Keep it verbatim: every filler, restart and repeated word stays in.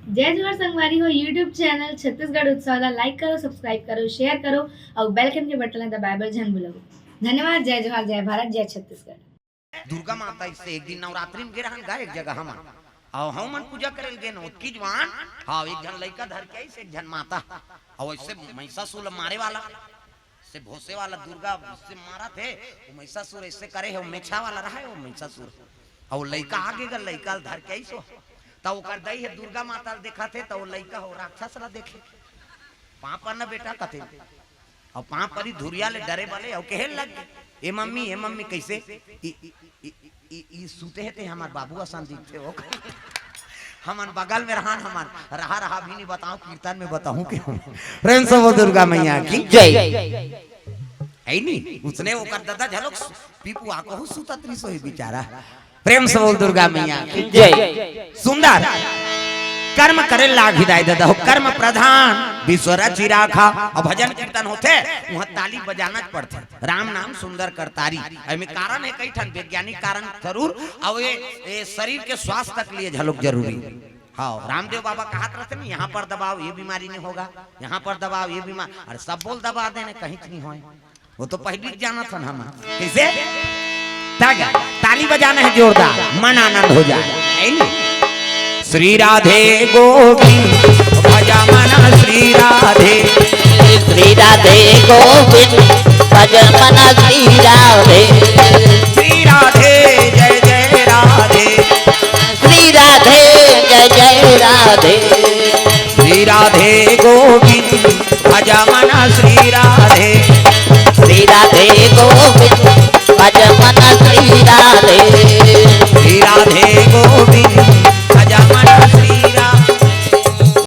जय जोहार संगवारी हो, YouTube चैनल छत्तीसगढ़ उत्सव ला like करो, subscribe करो, share करो अउ bell icon के बटन ला दबाए बर झन भूलव। धन्यवाद। जय जोहार, जय भारत, जय छत्तीसगढ़। दुर्गा माता इससे एक दिन नवरात्रि में गे रहन गा एक जगह हमन, अउ हमन पूजा करे ल गेन, ओतकी जुवान, हाँ, एक झन लइका धर के आइस, एक झन माता, अउ इससे महिषासुर ल मारे वाला, से भोसे वाला दुर्गा से मारत हे, वो महिषासुर ऐसे करे हे, वो मेछा वाला रहा है वो महिषासुर। अउ लइका आगे गा, लइका ल धर के आइस हो, त ओकर दई हे दुर्गा माता ल देखत हे, त वो लइका हो राक्षस ला देखे, पाँव पर न बेटा कथे, अउ पाँव परी धुरिया ले डरे बले, अउ कहे लग गे, "ए मम्मी, ए मम्मी, कैसे?" ई, ई, ई, ई, ई सूते हे ते हमर बाबू असन दिखथे हो। हमन बगल में रहन, हमन रहा रहा भी नहीं बताओ, कीर्तन में बताऊं के हम। प्रेम से बोल दुर्गा मैया की जय। है नी, उसने ओकर दादा झलक पीपू आ कहू सुतत रही सोई बेचारा। प्रेम से बोल दुर्गा मैया की जय। सुंदर कर्म करे लाग हिदाय दादा हो, कर्म प्रधान विश्व रचि राखा। अब भजन कीर्तन होथे, वहां ताली बजाना पड़थे। राम नाम सुंदर करतारी। एमे कारण हे कई ठन वैज्ञानिक कारण जरूर, अउ ये, ये शरीर के स्वास्थ्य के लिए झलक जरूरी। हाँ, रामदेव बाबा कहत रहते ना, यहाँ पर दबाओ ये बीमारी नहीं होगा, यहाँ पर दबाओ ये बीमार, अरे सब बोल दबा देने, कहीं नहीं होए। वो तो पहली जानत हन हम। कैसे? तागा, ताली बजाना है जोरदार, मन आनंद हो जाए। है नी? श्री राधे गोविंद भज मन श्री राधे। श्री राधे गोविंद भज मन श्री राधे। श्री राधे जय जय राधे। श्री राधे जय जय राधे। श्री राधे गोविंद भज मन श्री राधे। श्री राधे गोविंद भज मन श्री राधे। श्री राधे गोविंद